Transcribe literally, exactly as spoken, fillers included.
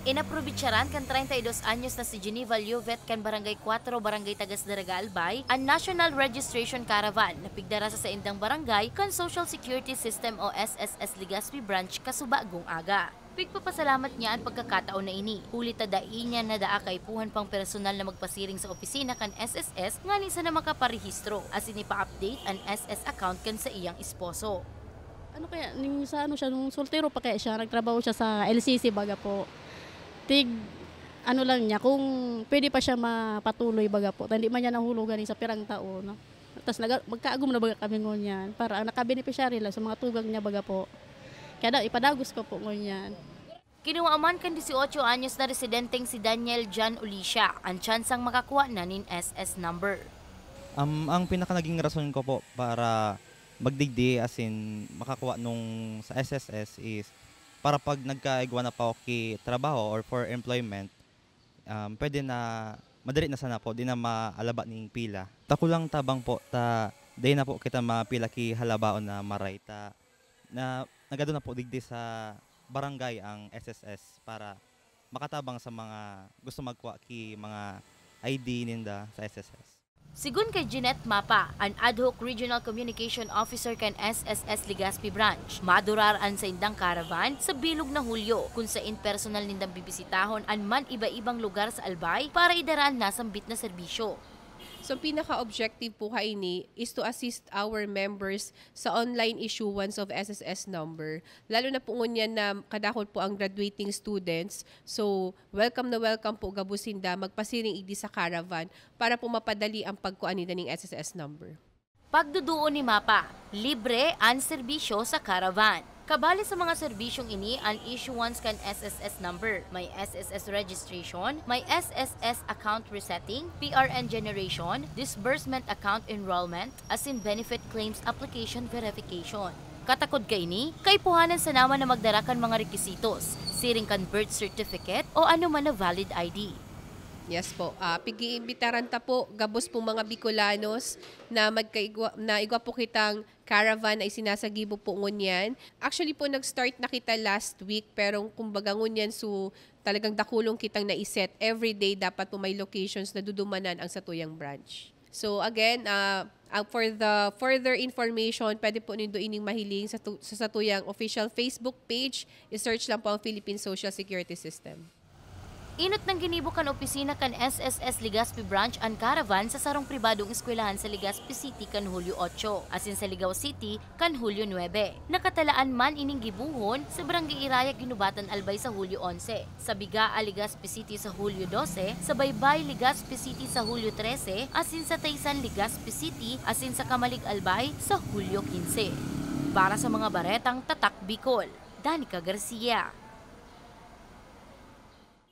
Inaprobitsaran kan treinta y dos anyos na si Geneva Llovet kan Barangay Cuatro, Barangay Tagas, Daraga, Albay, an National Registration Caravan na pigdara sa saindang barangay kan Social Security System o S S S Legazpi Branch kasubagang aga. Pigpapasalamat niya an pagkakataon na ini, huli ta dai niya nadaa kaipuhan pang personal na magpasiring sa opisina kan S S S nganing sana makaparehistro asin ipa-update an S S account kan saiyang esposo. Ano kaya, ning sa ano siya, nung soltero pa kaya siya, nagtrabaho siya sa L C C baga po. Tig, ano lang niya, kung pwede pa siya mapatuloy baga po. Ta hindi man niya nahulugan sa pirang taon. Tapos nag- magkaagom na baga kami ngunyan. Para ang nakabeneficiary lang sa mga tugang niya baga po. Kaya daw, ipadagos ko po ngunyan. Kinuha man kan dieciocho anyos na residenteng si Daniel John Ulisha an tsansang makakuha na nin S S number. Um, ang pinaka naging rason ko po para magdigdi asin makakuha nung sa S S S is para pag nagkaigwa na pa ako ki trabaho or for employment, um, pwede na madali na sana po, di na maalaba ning pila. Ta kulang tabang po ta di na po kita mapila ki halabaon na maray ta na nagado na po digdi sa barangay ang S S S para makatabang sa mga gusto magkuha ki mga I D ninda sa S S S. Sigun kay Jeanette Mapa, an Ad Hoc Regional Communication Officer kan S S S Legazpi Branch, madurar an saindang caravan sa bilog na Hulyo, kun sain personal nindang bibisitahon an man iba-ibang lugar sa Albay para idara an nasambit na serbisyo. So, pinaka-objective po kaini is to assist our members sa online issuance of S S S number. Lalo na po ngunyan na kadakol po ang graduating students. So, welcome na welcome po gabos sinda magpasiring igdi sa caravan para po mapadali ang pagkuha ninda ning S S S number. Pagduduon ni Mapa, libre an serbisyo sa caravan. Kabali sa mga serbisyong ini an issuance kan S S S number, may S S S registration, may S S S account resetting, P R N generation, disbursement account enrollment, asin benefit claims application verification. Katakod kaini, kaipuhanan sana man na magdara kan mga rekisitos, siring kan birth certificate o anoman na valid I D. Yes po. Ah, pig-iimbitaran ta po, gabos pong mga Bicolanos na magkaigwa, na igwa po kitang caravan na isinasagibo po ngunyan. Actually po, nag-start na kita last week, pero kumbaga ngunyan, so talagang dakulong kitang naiset. Every day, dapat po may locations na dudumanan ang satuyang branch. So again, ah, ah, for the further information, pwede po nindo ining mahiling sa, tu- sa satuyang official Facebook page. I-search lang po ang Philippine Social Security System. Inot nang ginibo kan opisina kan S S S Legazpi Branch an caravan sa sarong pribadong eskwelahan sa Legazpi City kan Hulyo otso, asin sa Ligao City kan Hulyo nuebe. Nakatalaan man ining gibohon sa Barangay Iraya, Guinobatan, Albay sa Hulyo onse, sa Bigaa, Legazpi City sa Hulyo dose, sa Baybay, Legazpi City sa Hulyo trese, asin sa Taysan, Legazpi City, asin sa Camalig, Albay sa Hulyo kinse. Para sa mga baretang Tatak Bicol, Danica Garcia.